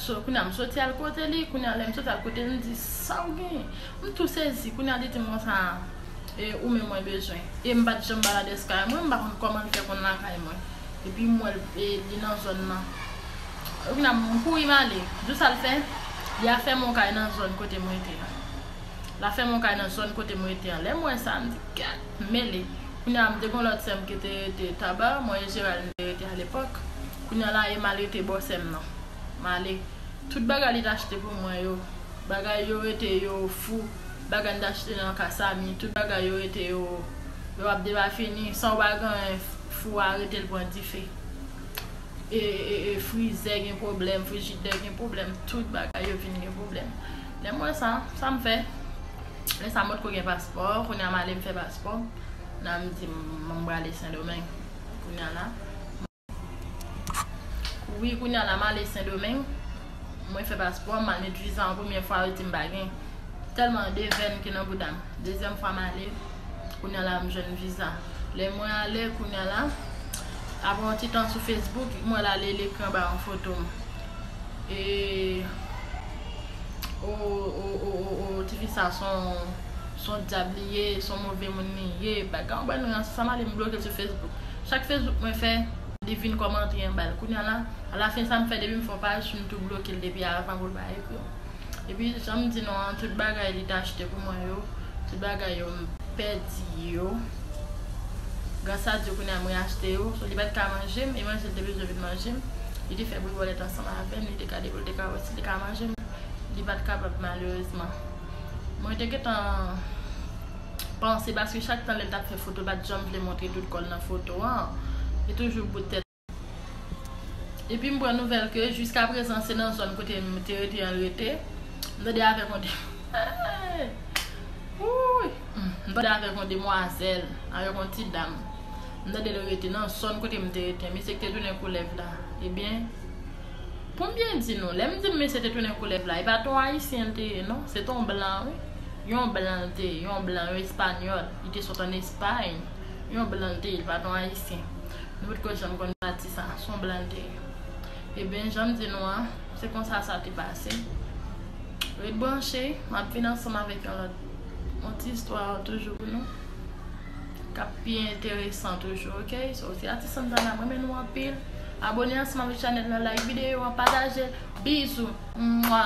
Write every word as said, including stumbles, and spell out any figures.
So, kounye a m soti al kote li, kounye a lè m soti al kote li, m di, "Sa w genyen?" M tou sezi, kounye a li di m konsa, "E ou menm mwen bezwen." E m pa t janm ba l adrès kay mwen, m pa konn kòman l fè konn lakay mwen. Epi m wè l, e, li nan zòn nan. Kounye a m kouri m ale. Di w sa l fè? Li a fèmen yon kay nan zòn kote m rete a. L a fèmen yon kay nan zòn kote m rete a. Lè m wè sa, m di, "Gad, m mele." Kounye a m te gen yon lòt sè m ki te rete Taba, mwen e Gérald m te rete alepòk. Kounye a la, e m al rete bò sè m nan. M ale. Tout bagay li t achte pou mwen yo, bagay yo rete yo fou. Bagay m t achte nan Kasami, tout bagay yo rete yo, yo ap depafini, san w pa gen fou a rete l pran dife. E, e, e, frizè gen pwoblèm, frijidè gen pwoblèm, tout bagay yo vin gen pwoblèm. Lè m wè sa, sa m fè? Lè sa m potko gen paspò, kounye a m ale m fè paspò. Kounye a m di m, m prale Sendomeng. Kounye a la, wi, kounye a la, m ale Sendomeng. Mwen fè paspò, m al met viza an premyè fwa, yo di m pa gen. Tèlman de venn ki nan bouda m. Dezyèm fwa m ale, kounye a la, m jwenn viza. Lè mwen ale, kounye a la, apre yon ti tan sou Facebook, mwen la li lekri anba yon foto m. E, o, o, o, o, o, tifi sa son, son dyab li ye, son move moun li ye, bagay yon bann rans, sa m ale m bloke l sou Facebook. Chak Facebook mwen fè, li vin kòmante anba l. Kounye a la, alafen sa m fè, depi m fè yon paj, m tou bloke l depi avan pou l pa ekri m. Epi, jan m di nou an, tout bagay li t achte pou mwen yo, tout bagay yo, m pèdi yo. Gras a Dye, kounye a m reyachte yo. So, li pa t ka manje m, e manje l te bezwen vin manje m. Li te fè bri bòlèt ansanm avè m, li te ka depo, li te ka wè si li ka manje m. Li pa t kapab, malerezman. Mwen te gentan panse, paske chak tan lè l t ap fè foto, l pa t janm vle montre tout kò l nan foto an. Li toujou bout tèt. Epi m pran nouvèl ke jiskaprezan se nan zòn kote m te rete an l rete. M tande avèk yon de-, Wouy! M tande avèk yon demwazèl, avèk yon ti dam. M tande l rete nan zòn kote m te rete. Misye ki te tounen koulèv la. Ebyen, pou m byen di nou, lè m di m misye te tounen koulèv la, e pa t yon ayisyen l te ye, non. Se t yon blan, wi. Yon blan l te ye, yon blan, yon espanyòl. Li te sot ann Espay. Yon blan l te ye, li pa t yon ayisyen. Nou potko janm konn pati sa, se yon blan l te ye. Ebyen, jan m di nou an, se konsa sa te pase. Ret branche, m ap vin ansanm avèk yon lòt, yon ti istwa toujou pou nou, k ap pi enteresan toujou, oke? So, se Atis Santana, m renmen nou anpil. Abone ansanm avèk chanèl la, like videyo an, pataje l. Bizou. Mwa.